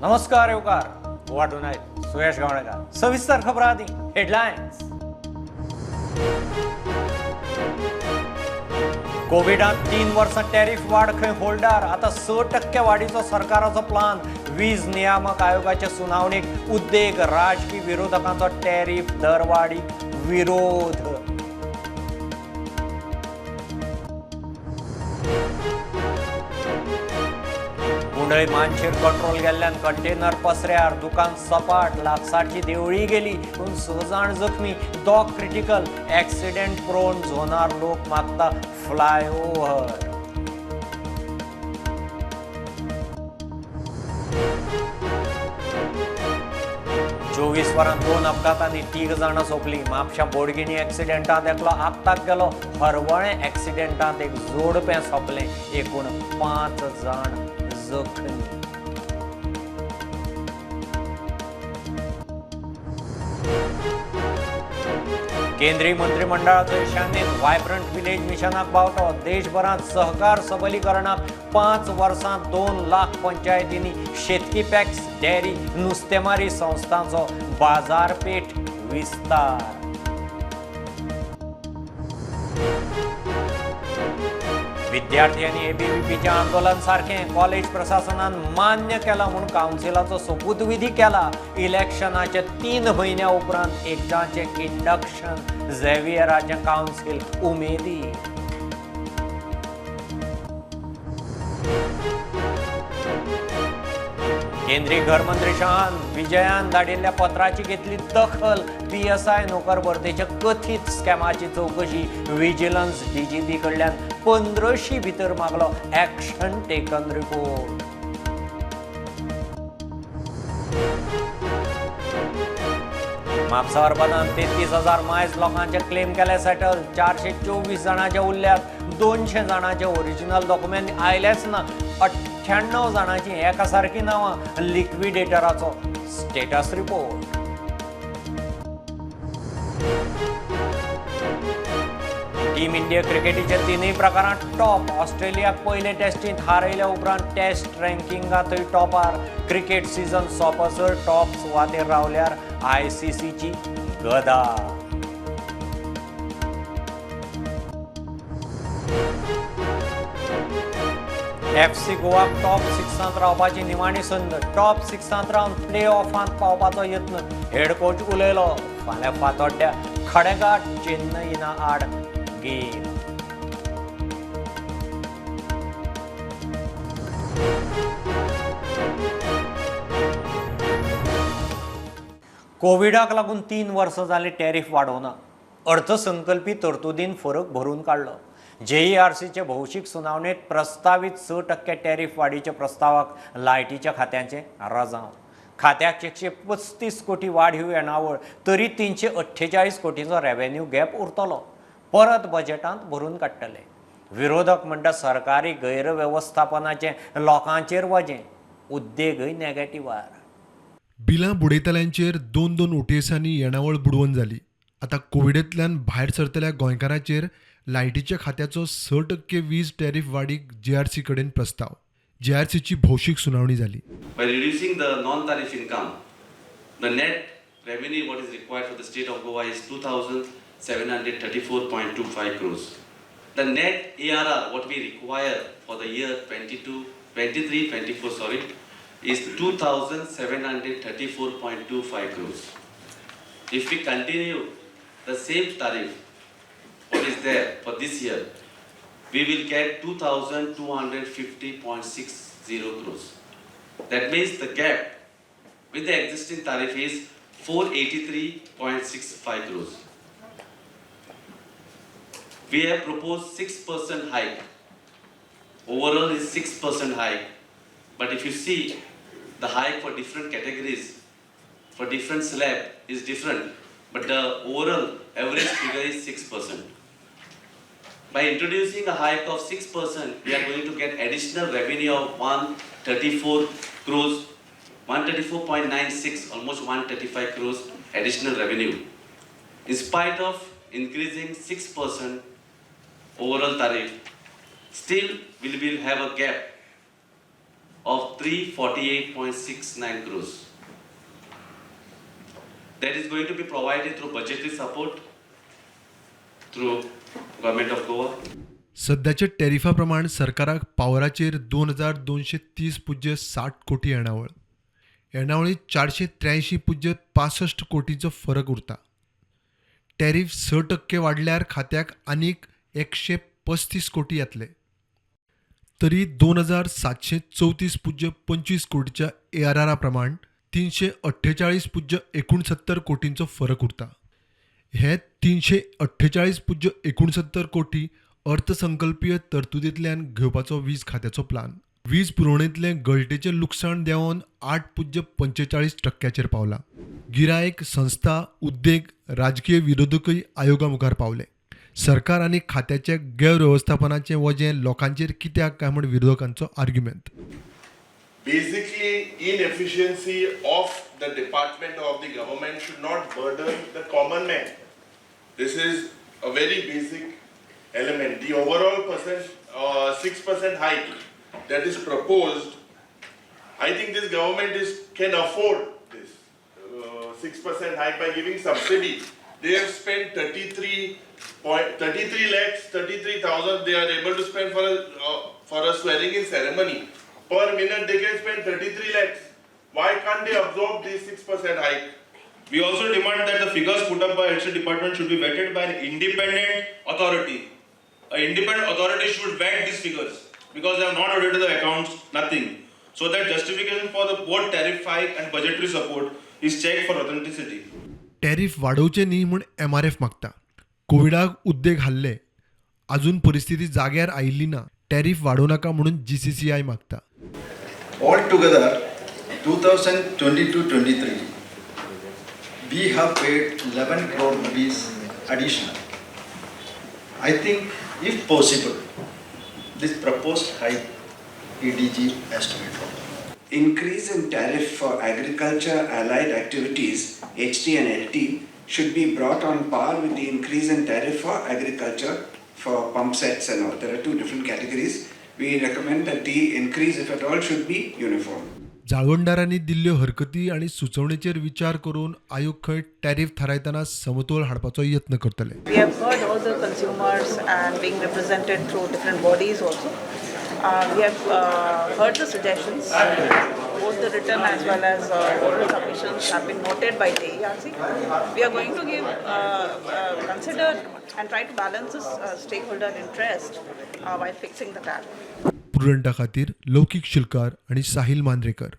नमस्कार येवकार गोवा टुनायट सुयश गावणेकार. सविस्तर खबरां आदी हेडलायन्स. कोविडांत 3 वर्सां टॅरिफ वाड खंय होल्डार, आतां 6% वाडीचो सरकाराचो प्लान. वीज नियामक आयोगाचे सुनावणीक उद्देग राजकी विरोधकांचो टॅरिफ दरवाडीक विरोध. कुंडय मानशेर कंट्रोल गेल्ल्यान कंटेनर पसऱ्यार, दुकान सपाट, लागसारची देवळी गेली, पूण 6 जाण जखमी, 2 क्रिटिकल. एक्सिडेंट प्रोन झोनार लोक मागता फ्लायओव्हर. चोवीस वरांत 2 अपघातांनी 3 जाणां सोंपली. म्हापशां बोडगिणी एक्सिडेंटांत एकलो आपताक गेलो, हरवळें एक्सिडेंटांत एक जोडपें सोंपलें, एकूण 5 जाण जखमी. केंद्रीय मंत्रिमंडळाचो ईशान्येंत व्हायब्रंट विलेज मिशनाक बावटो. देशभरांत सहकार सबलीकरणाक 5 वर्सांत 2 लाख पंचायतींनी शेतकी पॅक्स, डेअरी, नुस्तेमारी संस्थांचो बाजारपेठ विस्तार. विद्यार्थी आनी एबीव्हीपीचें आंदोलन सारकें कॉलेज प्रशासनान मान्य केलां म्हूण कावन्सिलाचो सोपूतविधी केला. इलेक्शनाचे 3 म्हयन्या उपरांत एकदांचें इंडक्शन, झेवियराचें कावन्सील उमेदी. केंद्रीय घरमंत्री शहान विजयान धाडिल्ल्या पत्राची घेतली दखल. पीएसआय नोकर भरतेच्या कथीत स्कॅमाची चौकशी विजिलन्स डीजीपी कडल्यान 15 भितर मागलो ऍक्शन टेकन रिपोर्ट. म्हापसा अर्बनान 33,000 मायज लोकांचे क्लेम केले सेटल, 424 जाणांचे उरल्यात, 200 जाणांचे ओरिजिनल डॉक्युमेंट आयलेच ना, 98 जाणांची एकासारकी नांवां, लिक्विडेटराचो स्टेटस रिपोर्ट. टीम इंडिया क्रिकेटीच्या 3 प्रकारांत टॉप. ऑस्ट्रेलियाक पयले टेस्टींत हारयल्या उपरांत टेस्ट रँकिंगांतय टॉपार. क्रिकेट सीझन सोंपसर टॉप सुवातेर रावल्यार आयसीसीची गदा. एफसी गोवाक टॉप 6 रावपाची निमाणी संद. टॉप 6 रावन प्ले ऑफांत पावपाचो यत्न. हेड कोच उलयलो, फाल्यां फातोड्ड्या खडेगांठ चेन्नईना आड गेम. कोविडाक लागून 3 वर्सां जालीं टॅरिफ वाडोवना. अर्थसंकल्पी तरतुदीन फरक भरून काडलो. जेईआरसीचे भौशीक सुनावणेंत प्रस्तावीत 6% टॅरिफ वाडीच्या प्रस्तावाक लायटीच्या खात्याचें रजांव. खात्याक 135 कोटी वाढीव येणावळ तरी 348 कोटींचो रेव्हेन्यू गॅप उरतलो, परत बजेटांत भरून काडटले. विरोधक म्हणटा सरकारी गैरवेवस्थापनाचें लोकांचेर वजें, उद्देगय नेगेटिव्हार. बिलां बुडयतल्यांचेर 2-2 ओटीएसांनी येणावळ बुडवून जाली. आतां कोविडेंतल्यान भायर सरतल्या गोंयकारांचेर लायटीच्या खात्याचो 6% वीज टॅरिफ वाडीक जीआरसी कडेन प्रस्ताव. जीआरसीची भौशीक सुनावणी जाली. By reducing the non tariff income, the net revenue what is required for the state of Goa is 2,734.25 crores. The net ARR what we require for the year 22, 23, 24 sorry is 2,734.25 crores. If we continue the same tariff what is there for this year, we will get 2,250.60 crores. That means the gap with the existing tariff is 483.65 crores. We have proposed 6% hike. Overall is 6% hike. But if you see, the hike for different categories, for different slab is different, but the overall average figure is 6%. By introducing a hike of 6%, we are going to get additional revenue of 134 crores, 134.96, almost 135 crores additional revenue. In spite of increasing 6% overall tariff, still we will have a gap of 348.69 crores. That is going to be provided through budgetary support through Government of Goa. सध्याच्या टॅरिफा प्रमाण सरकाराक पावराचेर 2230.60 कोटी येणावळ, येणावळींत 483.65 कोटीचो फरक उरता. Tariff 6% वाडल्यार खात्याक आनीक 135 कोटी येतले. तरी 2734.25 कोटीच्या एआरआरा प्रमाण 348.69 कोटींचो फरक उरता. हे 348.69 कोटी अर्थसंकल्पीय तरतुदींतल्यान घेवपाचो वीज खात्याचो प्लान. वीज पुरवणेंतलें गळटेचें लुकसाण देंवोवन 8.45% पावलां. गिरायक, संस्था, उद्देग, राजकीय विरोधकय आयोगा मुखार पावले. सरकार आनी खात्याचे गैरवेवस्थापनाचें वजें लोकांचेर कित्याक काय म्हूण विरोधकांचो argument. Basically, inefficiency of the department of the government should not burden the common man. This is a very basic element. The overall percent, 6% hike that is proposed, I think this government is can afford this 6% hike by giving subsidy. They have spent 33.33 lakhs, 33,000 they are able to spend for a swearing in ceremony. Per minute they can spend 33 lakhs. Why can't they absorb this 6% hike? We also demand that the figures put up by health department should be vetted by an independent authority. An independent authority should vet these figures because they have not audited the accounts, nothing. So that justification for the both tariff hike and budgetary support is checked for authenticity. Tariff वाडोवचे न्ही म्हूण MRF मागता. कोविडाक उद्देग हाल्ले, आजून परिस्थिती जाग्यार आयिल्ली ना. टॅरीफ वाडोवं नाका म्हणून जीसीसीआय मागता. Altogether, 2022-23, we have paid 11 crore rupees additional. I think, if possible, this proposed hike EDG has to be dropped. Increase in tariff for agriculture allied activities, HT and LT, should be brought on par with the increase in tariff for agriculture for pump sets and all. There are two different categories. We recommend that the increase, if at all, should be uniform. जाळवणदारांनी दिल्ल्यो हरकती आनी सुचोवणेचेर विचार करून आयोग खंय tariff थारायतना समतोल हाडपाचो यत्न करतले. We have heard all the consumers and being represented through different bodies also. We have heard the suggestions, both the written as well as oral submissions have been noted by JERC. We are going to consider and try to balance this stakeholder interest while fixing the tariff. प्रुडंटा खातीर लौकीक शिलकार आनी साहिल मांद्रेकर.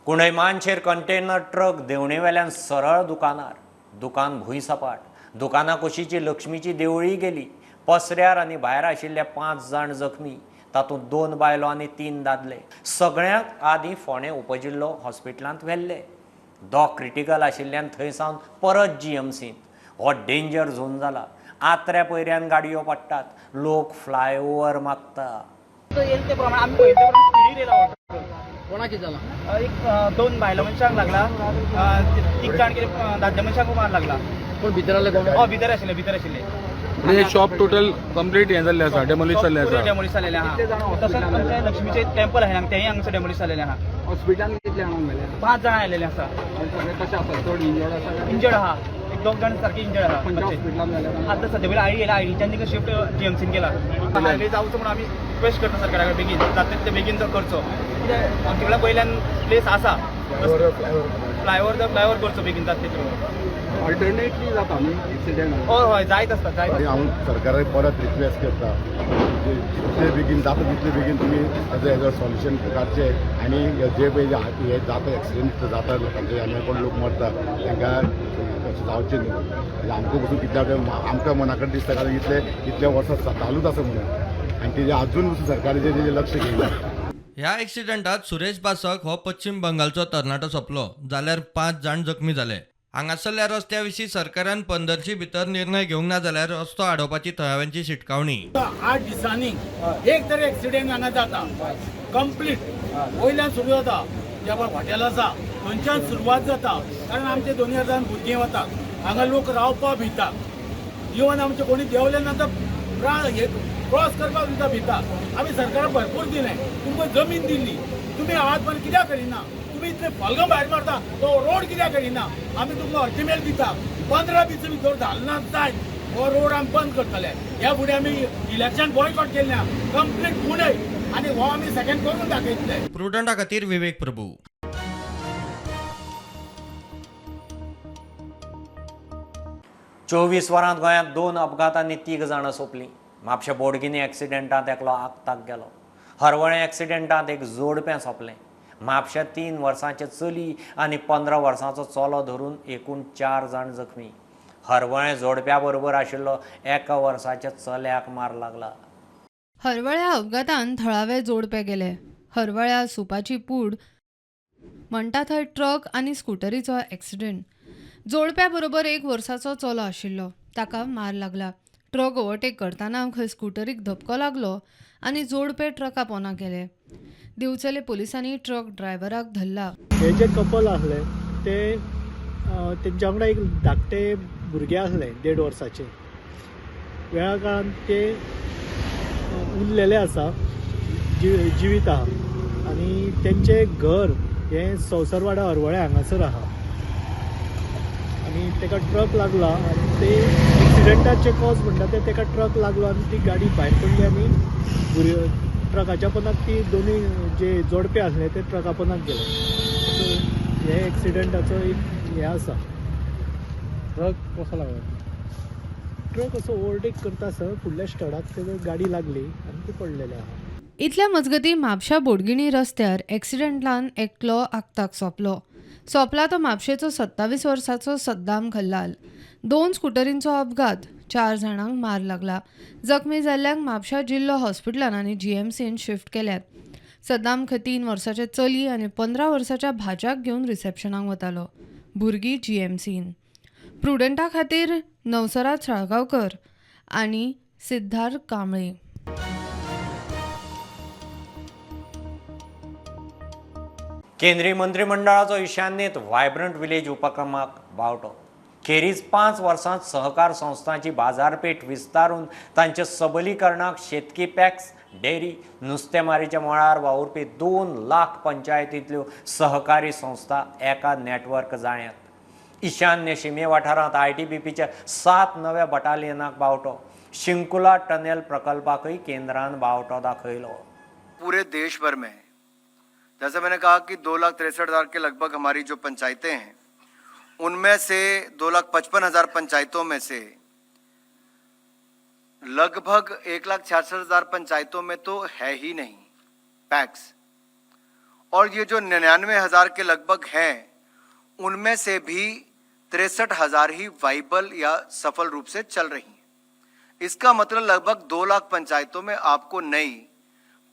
कुंडय मानशेर container truck देंवणेवेल्यान सरळ दुकानार, दुकान भूंय सपाट. दुकाना कुशीची लक्ष्मीची देवळी गेली. पसऱ्यार आनी भायर आशिल्ले 5 जाण जखमी, तातूंत 2 बायलो आनी 3 दादले. सगळ्यांत आदीं फोंडें उपजिल्लो हॉस्पिटलांत व्हेल्ले. दोग क्रिटिकल आशिल्ल्यान थंय सावन परत जीएमसींत. हो डेंजर झोन जाला. आत्र्या पयऱ्यान गाडयो पडटात, लोक फ्लायओवर मागता. येईल ते प्रमाणे आमी पळयले प्रमाणे स्पिडीर येयला. कोणाक कितें जाला? एक 2 बायलां मनशांक लागला, 3 जाण कितें दादल्या मनशांक मार लागला. कोण भितर आसले कोण? हय, भितर आशिल्ले, भितर आशिल्ले. म्हणजे शॉप टोटल कंप्लीट हें जाल्लें आसा, डेमोलिश जाल्लें आसा. डेमोलिश जाल्लें आहा. तशेंच आमचें लक्ष्मीचें टेम्पल आहा तेंय हांगासर डेमोलिश जाल्लें आहा. हॉस्पिटलान कितले जाणांक व्हेले? 5 जाणां आयलेले आसा. सगळे कशें आसा? चड इंजर्ड आसा? इंजर्ड आहा, एक 2 जाण सारके इंजर्ड आहा. खंयच्या हॉस्पिटलान जाले? आतां सद्या पयलीं आयडी येयला, आयडीच्यान तांकां शिफ्ट जीएमसीन केला. हायवे जावचो म्हणून आमी रिक्वेस्ट करता सरकारा कडेन, बेगीन जाता तितले बेगीन तो करचो. कित्याक आमचे कडेन वयल्यान प्लेस आसा, फ्लायओवर फ्लायओवर करचो बेगीन जाता तितले. ऑल्टरनेटली जाता न्ही एक्सिडेंट? हय हय, जायत आसता, जायत. हांव सरकाराक परत रिक्वेस्ट करता, जितले बेगीन जाता तितले बेगीन तुमी ताजो हेजो सोल्युशन काडचें आनी जे पळय हे जाता एक्सिडेंट जाता लोकांचे आनी कोण लोक मरता तांकां अशें जावचें न्हू. आमकां पसून कितल्या आमकां मना कडेन दिसता, कारण इतले इतले वर्सां चालूच आसा म्हणून आनी तेजें आजून पसून सरकाराचें तेजें लक्ष घेयना. ह्या एक्सिडेंटात सुरेश बासक हो पश्चिम बंगालचो तरणाटो सोंपलो, जाल्यार 5 जाण जखमी जाले. हांगासरल्या रस्त्या विशीं सरकारान 15 भितर निर्णय घेवंक ना जाल्यार रस्तो आडोवपाची थळाव्यांची शिटकावणी. 8 दिसांनी एक तरी एक्सिडेंट हांगा जाता. कंप्लीट वयल्यान सुरू जाता, जे पळय हॉटेल आसा थंयच्यान सुरवात जाता. कारण आमचे 2 जाण भुरगीं वतात, हांगा लोक रावपा भिता. इवन आमचे कोणी देंवले ना तर हे क्रॉस करपाक सुद्दां भिता. आमी सरकारान भरपूर दिलें, तुमकां जमीन दिल्ली, तुमी आज पर्यंत कित्याक करिना? तुमी इतले फलगां भायर मारता, तो रोड कित्याक करिना? आमी तुमकां अल्टिमेट दिता, 15 दिसा भितर जालें ना जायत हो रोड आमी बंद करतले. ह्या फुडें आमी इलेक्शन बॉयकॉट केल्लें कंप्लीट पुणे आनी हो आमी सेकंड करून दाखयतले. प्रुडंटा खातीर विवेक प्रभू. चोवीस वरांत गोंयांत 2 अपघातांनी 3 जाणां सोंपलीं. म्हापशें बोडगिनी एक्सिडेंटांत एकलो आक्ताक गेलो. हरवळें एक्सिडेंटांत एक जोडपें सोंपलें. म्हापशें 3 वर्सांचे चली आनी 15 वर्सांचो चलो धरून एकूण 4 जाण जखमी. हरवळें जोडप्या बरोबर आशिल्लो 1 वर्साच्या चल्याक मार लागला. हरवळ्या अपघातान थळावे जोडपे गेले. हरवळ्या सुपाची पूड म्हणटा थंय ट्रक आनी स्कुटरीचो एक्सिडेंट. जोडप्या बरोबर 1 वर्साचो चलो आशिल्लो, ताका मार लागला. ट्रक ओवरटेक करतना खंय स्कुटरीक धपको लागलो आनी जोडपे ट्रका पोना गेले. दिवचले पोलिसांनी ट्रक ड्रायव्हराक धरला. हे जे कपल आसले ते तेंच्या वांगडा एक धाकटे भुरगे आसले 1.5 वर्साचे. वेळा काळान ते उरलेले आसा, जिवीत आहा आनी तेंचें घर हें संवसारवाडा हरवळ्या हांगासर आहा आनी तेका ट्रक लागला आनी ते एक्सिडेंटाचे कॉज म्हणटा ते तेका ट्रक लागलो आनी ती गाडी भायर पडली आनी ट्रकाच्या पोनाक ती दोनूय जे जोडपे आसले ते ट्रका पोनाक गेले. सो हे एक्सिडेंटाचो एक हें आसा. ट्रक कसो लागलो? ट्रक असो ओवरटेक करता आसतना फुडल्या स्टडाक तेका गाडी लागली आनी ती पडलेले आहा. इतल्या मजगती म्हापशा बोडगिणी रस्त्यार एक्सिडेंटान एकलो आक्ताक सोंपलो. सोंपला तो म्हापशेचो 27 वर्साचो सद्दाम खल्लाल. 2 स्कुटरींचो अपघात, 4 जाणांक मार लागला. जखमी जाल्ल्यांक म्हापशा जिल्लो हॉस्पिटलान आनी जीएमसीन शिफ्ट केल्यात. सद्दाम खंय 3 वर्साचे चली आनी 15 वर्साच्या भाज्याक घेवन रिसेप्शनाक वतालो. भुरगीं जीएमसीन. प्रुडंटा खातीर नवसराज साळगांवकर आनी सिद्धार्थ कांबळे. केंद्रीय मंत्रिमंडळाचो ईशान्येत व्हायब्रंट विलेज उपक्रमाक बावटो. खेरीज 5 वर्सांत सहकार संस्थांची बाजारपेठ विस्तारून तांच्या सबलीकरणाक शेतकी पॅक्स, डेअरी, नुस्तेमारीच्या मळार वावुरपी 2 लाख पंचायतींतल्यो सहकारी संस्था एका नेटवर्क जाण्यात. ईशान्य शिमे वाठारांत ITBPच्या 7 नव्या बटालियनाक बावटो. शिंकुला टनेल प्रकल्पाकय केंद्रान बावटो दाखयलो. पूरे देश भर में जैसे मैंने कहा कि 2,63,000 के लगभग हमारी जो पंचायतें हैं उनमें से 2,55,000 पंचायतों में से लगभग 1,66,000 पंचायतों में तो है ही नहीं पैक्स, और ये जो 99,000 के लगभग हैं उनमें से भी 63,000 ही वाइबल या सफल रूप से चल रही हैं। इसका मतलब लगभग 2 लाख पंचायतों में आपको नई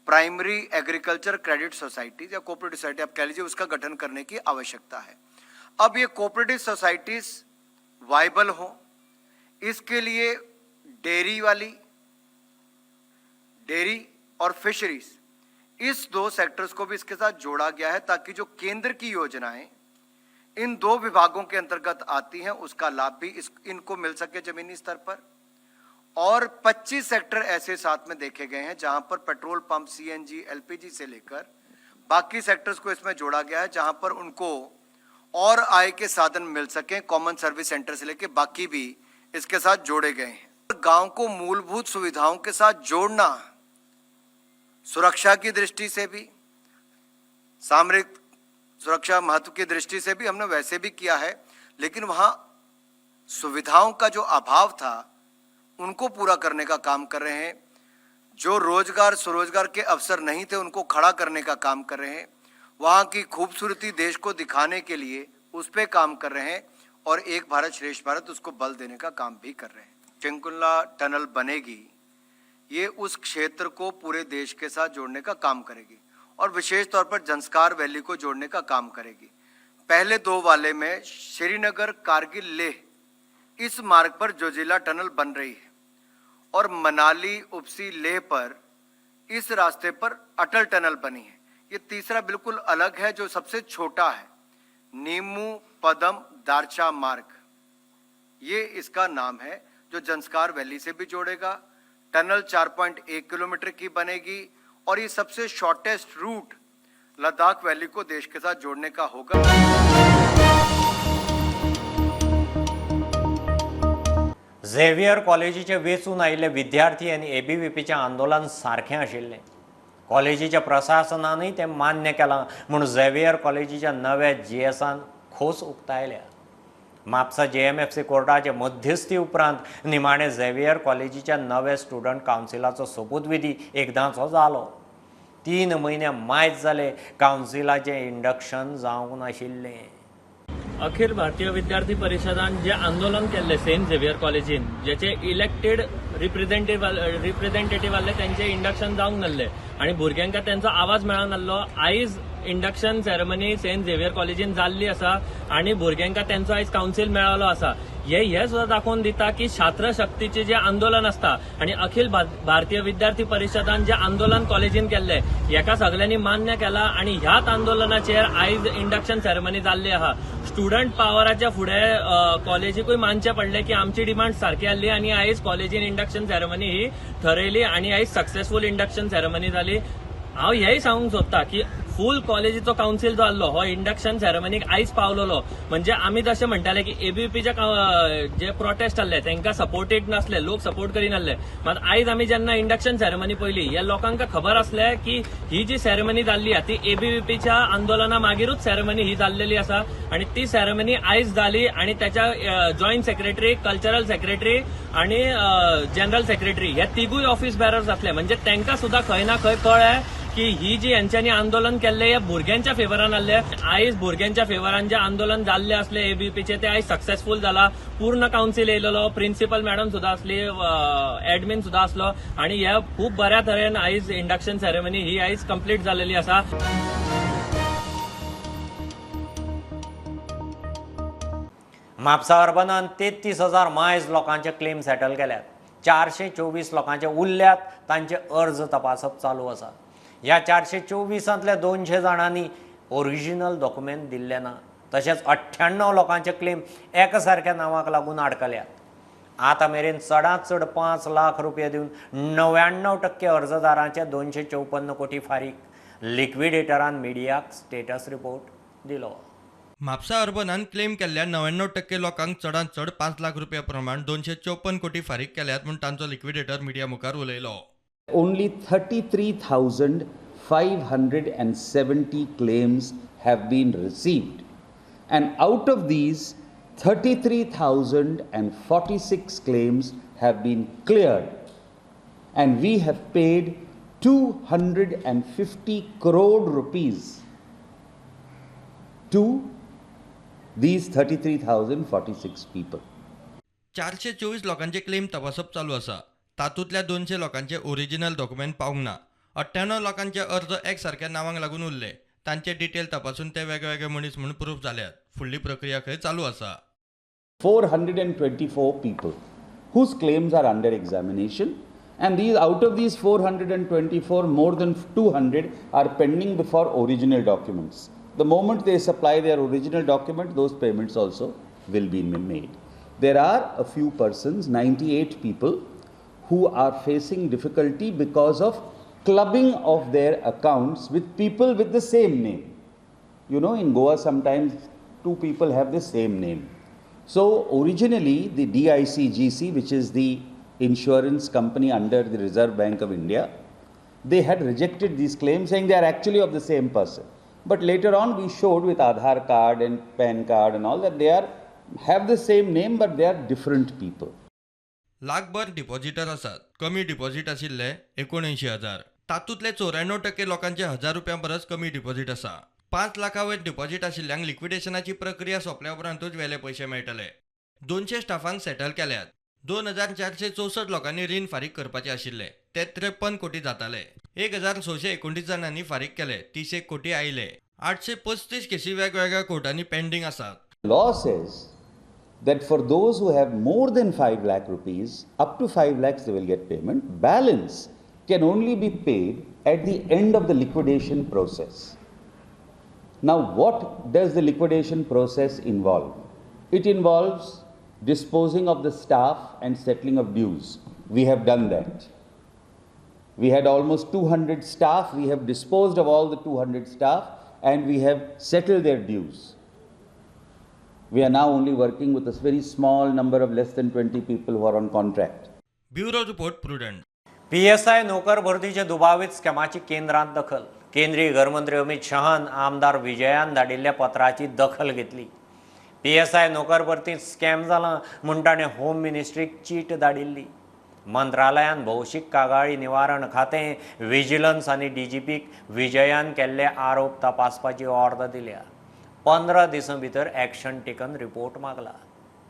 प्राइमरी एग्रीकल्चर क्रेडिट सोसाइटीज या कोऑपरेटिव सोसाइटी आप कह लीजिए उसका गठन करने की आवश्यकता है। अब ये कोऑपरेटिव सोसाइटीज वाइबल हो इसके लिए डेयरी वाली, डेयरी और फिशरीज, इस 2 सेक्टर्स को भी इसके साथ जोड़ा गया है ताकि जो केंद्र की योजनाएं इन 2 विभागों के अंतर्गत आती हैं उसका लाभ भी इनको मिल सके जमीनी स्तर पर। और 25 सेक्टर ऐसे साथ में देखे गए हैं जहां पर पेट्रोल पंप, CNG, LPG से लेकर बाकी सेक्टर्स को इसमें जोड़ा गया है जहां पर उनको और आय के साधन मिल सकें। कॉमन सर्विस सेंटर से लेकर बाकी भी इसके साथ जोड़े गए हैं। गांव को मूलभूत सुविधाओं के साथ जोड़ना सुरक्षा की दृष्टि से भी, सामरिक सुरक्षा महत्व की दृष्टि से भी हमने वैसे भी किया है, लेकिन वहाँ सुविधाओं का जो अभाव था उनको पूरा करने का काम कर रहे हैं। जो रोजगार स्वरोजगार के अवसर नहीं थे उनको खड़ा करने का काम कर रहे हैं। वहाँ की खूबसूरती देश को दिखाने के लिए उस पर काम कर रहे हैं और एक भारत श्रेष्ठ भारत उसको बल देने का काम भी कर रहे हैं। शिंकुला टनल बनेगी, ये उस क्षेत्र को पूरे देश के साथ जोड़ने का काम करेगी और विशेष तौर पर जंस्कार वैली को जोड़ने का काम करेगी। पहले 2 वाले में श्रीनगर कारगिल लेह इस मार्ग पर जोजिला टनल बन रही है और मनाली उपसी लेह पर इस रास्ते पर अटल टनल बनी है। ये तीसरा बिल्कुल अलग है जो सबसे छोटा है, नीमू पदम दारचा मार्ग ये इसका नाम है, जो जंस्कार वैली से भी जोड़ेगा, टनल 4.1 किलोमीटर की बनेगी और ये सबसे शॉर्टेस्ट रूट लद्दाख वैली को देश के साथ जोड़ने का होगा। झेवियर कॉलेजीचे वेंचून आयिल्ले विद्यार्थी आनी एबीव्हीपीचें आंदोलन सारकें आशिल्लें। कॉलेजीच्या प्रशासनानूय तें मान्य केलां म्हूण झेवियर कॉलेजीच्या नव्या जीएसान खोस उक्तायल्या। म्हापसा जेएमएफसी कोर्टाचे मध्यस्थी उपरांत निमाणे झेवियर कॉलेजीच्या नव्या स्टुडंट कावन्सिलाचो सोपूतविधी एकदांचो जालो। 3 म्हयने मायज जाले कावन्सिलाचें इंडक्शन जावंक नाशिल्लें। अखिल भारतीय विद्यार्थी परिशदान जे आंदोलन केल्ले सेंट झेवियर कॉलेजीन, जेचे इलेक्टेड रिप्रेझेंटेटिव्ह आहले तेंचे इंडक्शन जावंक नासले आनी भुरग्यांक तेंचो आवाज मेळोंक नासलो। आयज इंडक्शन सेरेमनी सेंट झेवियर कॉलेजीन जाल्ली आसा आनी भुरग्यांक तेंचो आयज कावन्सील मेळ्ळो आसा। हे सुद्दां दाखोवन दिता की छात्र शक्तीचें जें आंदोलन आसता आनी अखिल भारतीय विद्यार्थी परिशदान जें आंदोलन कॉलेजीन केल्लें हेका सगल्यांनी मान्य केलां आनी ह्याच आंदोलनाचेर आयज इंडक्शन सेरेमनी जाल्ली आहा। स्टुडंट पावराच्या फुडें कॉलेजीकूय मानचें पडलें की आमची डिमांड सारकी आहली आनी आयज कॉलेजीन इंडक्शन सेरेमनी ही थरयली आनी आयज सक्सेसफूल इंडक्शन सेरेमनी जाली। हांव हेंय सांगूंक सोदता की फूल कॉलेजीचो कावन्सील जो आहलो हो इंडक्शन सेरेमनीक आयज पावलेलो। म्हणजे आमी जशें म्हणटाले की एबीव्हीपीचे जे प्रोटेस्ट आहले तांकां सपोर्टेड नासले, लोक सपोर्ट करिनासले, मात आयज आमी जेन्ना इंडक्शन सेरेमनी पळयली ह्या लोकांक खबर आसलें की ही जी सेरेमनी जाल्ली आसा ती एबीव्हीपीच्या आंदोलना मागीरूच सेरेमनी ही जाल्लेली आसा आनी ती सेरेमनी आयज जाली आनी त्याच्या जॉयंट सेक्रेटरी, कल्चरल सेक्रेटरी आनी जनरल सेक्रेटरी हे तिगूय ऑफिस बेरर्स आसले। म्हणजे तांकां सुद्दां खंय ना खंय कळ्ळें की ही जी यांच्यांनी आंदोलन केल्लें हे भुरग्यांच्या फेवरान आहले। आयज भुरग्यांच्या फेवरान जे आंदोलन जाल्ले आसले एबीव्हीपीचे ते आयज सक्सेसफूल जाला। पूर्ण कावन्सील येयलेलो, प्रिन्सिपल मॅडम सुद्दां आसली, एडमीन सुद्दां आसलो आनी हे खूब बऱ्या तरेन आयज इंडक्शन सेरेमनी ही आयज कंप्लीट जाल्लेली आसा। म्हापसा अर्बनान 33,000 मायज लोकांचे क्लेम सेटल केल्यात। 424 लोकांचे उरल्यात, तांचे अर्ज तपासप चालू आसा। ह्या 424 200 जाणांनी ओरिजिनल डॉक्युमेंट दिल्ले ना, तशेंच 98 लोकांचे क्लेम एका सारक्या नांवाक लागून आडकल्यात। आतां मेरेन चडांत चड 5 लाख रुपया दिवन 99% अर्जदारांचे 254 कोटी फारीक। लिक्विडेटरान मिडियाक स्टेटस रिपोर्ट दिलो। म्हापसा अर्बनान क्लेम केल्ल्या 99% लोकांक चडांत चड 5 लाख रुपया प्रमाण 254 कोटी फारीक केल्यात म्हूण तांचो लिक्विडेटर मिडिया मुखार उलयलो। Only 33,570 claims have been received, and out of these 33,046 claims have been cleared, and we have paid 250 crore rupees to these 33,046 people. 424 लोकांचे क्लेम तपासप चालू आसा। तातूंतल्या 200 लोकांचे ओरिजिनल डॉक्युमेंट पावंक ना। 98 लोकांचे अर्ज एक सारक्या नांवांक लागून उरले, तांचे डिटेल तपासून ते वेगवेगळे मनीस म्हूण प्रूफ जाल्यात। फुडली प्रक्रिया खंय चालू आसा। 424 people whose claims are under examination, and these out of these 424 more than 200 are pending before original documents. The moment they supply their original document, those payments also will be made. There are a few persons, 98 people, who are facing difficulty because of clubbing of their accounts with people with the same name. You know, in Goa sometimes two people have the same name. So originally the DICGC, which is the insurance company under the Reserve Bank of India, they had rejected these claims saying they are actually of the same person. But later on we showed with Aadhaar card and PAN card and all that they are have the same name but they are different people. लाखभर depositor आसात, कमी deposit आशिल्ले 79,000, तातूंतले 94% लोकांचे 1,000 रुपयां परस कमी deposit आसा। 5 लाखां वयर डिपॉझिट आशिल्ल्यांक लिक्विडेशनाची प्रक्रिया सोंपल्या उपरांतूच वेले पयशे मेळटले। 200 स्टाफांक सेटल केल्यात। 2,464 लोकांनी रीण फारीक करपाचे आशिल्ले, ते 53 कोटी जाताले। 1,629 जाणांनी फारीक केले, 30 कोटी आयले। 835 केसी वेगवेगळ्या कोर्टांनी पेंडींग आसात। Law says that for those who have more than 5 lakh rupees, up to 5 lakhs they will get payment. Balance can only be paid at the end of the liquidation process. Now, what does the liquidation process involve? It involves disposing of the staff and settling of dues. We have done that. We had almost 200 staff. We have disposed of all the 200 staff and we have settled their dues. We are now only working with a very small number of less than 20 people who are on contract. Bureau report, Prudent. PSI नोकर भरतीचे दुबावीत स्कॅमाची केंद्रांत दखल. केंद्रीय घरमंत्री अमित शहान आमदार विजयान धाडिल्ल्या पत्राची दखल घेतली. PSI नोकर भरतीत स्कॅम जाला म्हूण ताणें होम मिनिस्ट्रीक चीट धाडिल्ली. मंत्रालयान भौशीक कागाळी निवारण खातें, विजिलन्स आनी डीजीपीक विजयान केल्ले आरोप तपासपाची ऑर्दर दिल्या. 15 दिसां भितर एक्शन टेकन रिपोर्ट मागला.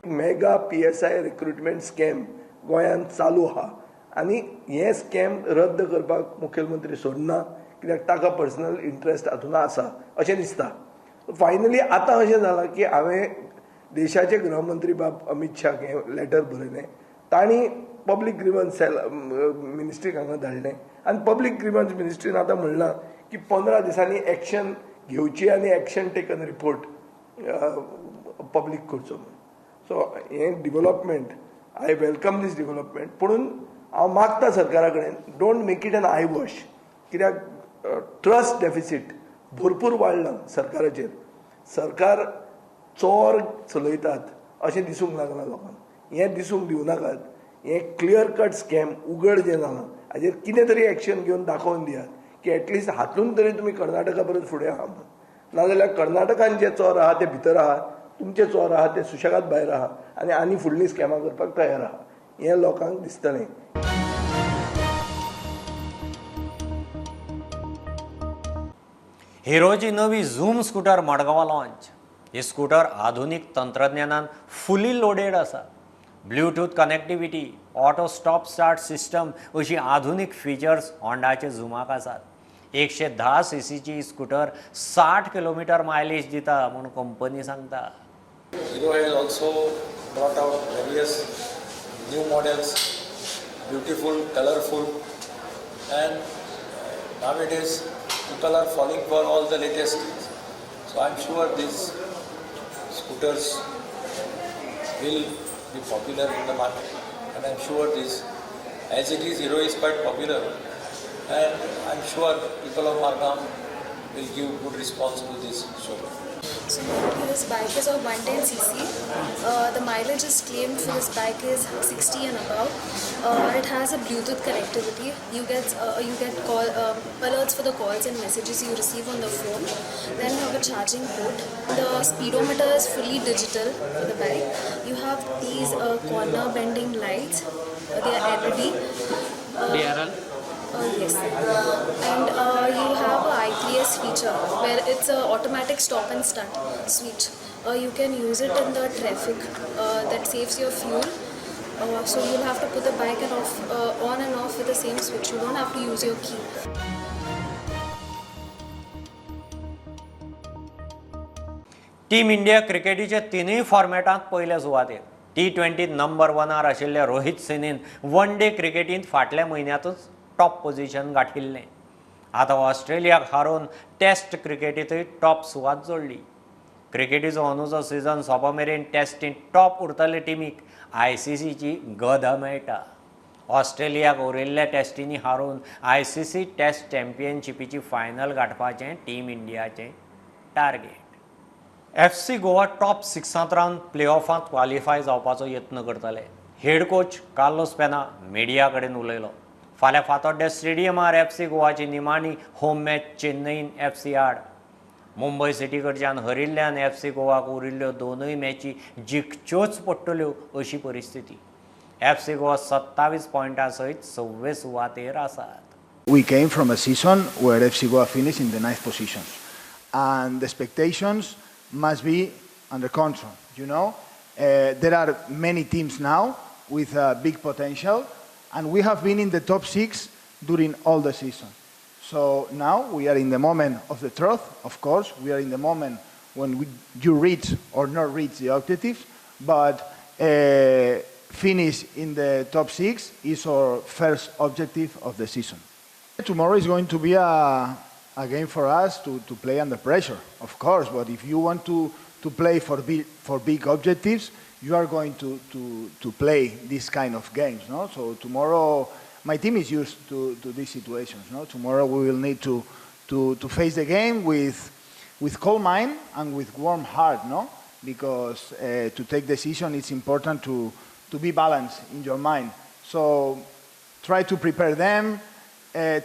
मेगा पीएसआय रिक्रुटमेंट स्कॅम गोंयांत चालू आहा आनी हे स्कॅम रद्द करपाक मुखेलमंत्री सोडना, कित्याक ताका पर्सनल इंट्रस्ट हातून आसा अशें दिसता. फायनली आतां अशें जालां की हांवें देशाचे गृहमंत्री बाब अमित शाह हें लेटर बरयलें, तांणी पब्लीक ग्रिवन्स सेल मिनिस्ट्रीक हांगा धाडलें आनी पब्लीक ग्रिवन्स मिनिस्ट्रीन आतां म्हणलां की 15 दिसांनी एक्शन घेवची आनी एक्शन टेकन रिपोर्ट पब्लीक करचो म्हणून. सो हें development, I welcome this development, पुणून हांव मागता सरकारा कडेन, don't make it an eye wash, कित्याक ट्रस्ट डेफिसीट भरपूर वाडलां सरकाराचेर. सरकार चोर चलयतात अशें दिसूंक लागलां लोकांक. हें दिसूंक दिवं नाकात. हें क्लियर कट स्कॅम उगड जें जालां हाजेर कितें तरी एक्शन घेवन दाखोवन दियात की एटलिस्ट हातून तरी तुमी कर्नाटका परस फुडें आहा म्हणून. नाजाल्यार कर्नाटकान जे चोर आहा ते भितर आहा, तुमचे चोर आहा ते सुशेगाद भायर आहा आनी आनी फुडलीं स्कॅमां करपाक तयार आहा, हें लोकांक दिसतलें. हिरोची नवी झूम स्कूटर मडगांवां लॉन्च. ही स्कूटर आधुनीक तंत्रज्ञानान फुली लोडेड आसा. Bluetooth connectivity, auto stop start system अशी आधुनीक फिचर्स होंडाचे झुमाक आसात. 110 सीसीची स्कूटर 60 किलोमीटर मायलेज दिता म्हूण कंपनी सांगता. Hero has also brought out various new models, beautiful, colorful, and nowadays people are falling for all the latest things. So I'm sure these scooters will be popular in the market, and I'm sure this, as it is, Hero is quite popular, and I'm sure people of Margao will give good response to this showroom. So this bike is of 110cc. The mileage is claimed for this bike is 60 and above. It has a Bluetooth connectivity. You get call alerts for the calls and messages you receive on the phone. Then you have a charging port. The speedometer is fully digital for the bike. You have these corner bending lights. They are LED. DRL. Yes, and you have a I3S feature where it's a automatic stop and start switch. You can use it in the traffic. That saves your fuel. So you'll have to put the bike and off, on and off with the same switch. You don't have to use your key. Team India क्रिकेटीच्या तिनूय फॉर्मेटांत पयल्या सुवातेर. T20 number 1 आशिल्ल्या Rohit सेनेन one day क्रिकेटींत फाटल्या म्हयन्यांतूच top position गांठिल्लें. आतां ऑस्ट्रेलियाक हारोवन test क्रिकेटींतूय top सुवात जोडली. क्रिकेटीचो अंदूचो season सोंपा मेरेन टॅस्टींत टॉप उरतले टिमीक आयसीसीची गदा मेळटा. ऑस्ट्रेलियाक उरिल्ल्या टॅस्टींनी हारोवन आयसीसी टॅस्ट चॅम्पियनशिपीची फायनल गांठपाचें टीम इंडियाचें टार्गेट. एफसी गोवा टॉप 6 रावन प्ले ऑफांत क्वालिफाय जावपाचो यत्न करतले. Head coach Carlos Pena media कडेन उलयलो. फाल्यां फातोड्डें स्टेडियमार एफसी गोवाची निमाणी होम मॅच चेन्नईन एफसी आड. मुंबय सिटी कडच्यान हरिल्ल्यान एफसी गोवाक उरिल्ल्यो दोनूय मॅची जिखच्योच पडटल्यो अशी परिस्थिती. एफसी गोवा 27 पॉयंटां सयत 6वे सुवातेर आसात. We came from a season where FC Goa finished in the 9th position, and the expectations must be under control. You know, there are many teams now with big potential, and we have been in the top 6 during all the season. So now we are in the moment of the truth, of course. We are in the moment when you reach or not reach the objectives, but finish in the top 6 is our first objective of the season. Tomorrow is going to be a game for us to play under pressure, of course, but if you want to play for big objectives, you are going to play this kind of games, no? So tomorrow my team is used to these situations. No, tomorrow we will need to face the game with calm mind and with warm heart. No, because to take decision, it's important to be balanced in your mind. So try to prepare them,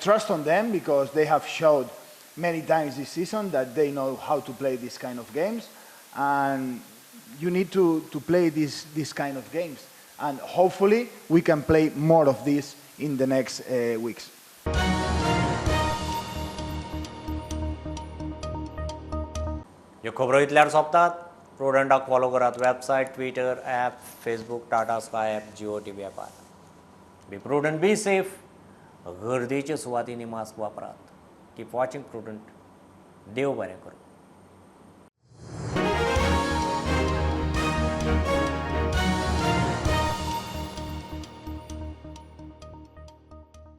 trust on them, because they have showed many times this season that they know how to play this kind of games, and you need to play this kind of games. And hopefully we can play more of this in the next weeks. ह्यो खबरो इतल्यार सोंपतात. प्रुडंटाक follow करात website, Twitter, app, Facebook, Tata Sky app, Jio TV ॲपार. Be prudent, be safe. गर्देच्या सुवातींनी mask वापरात. Keep watching Prudent. देव बरें करूं.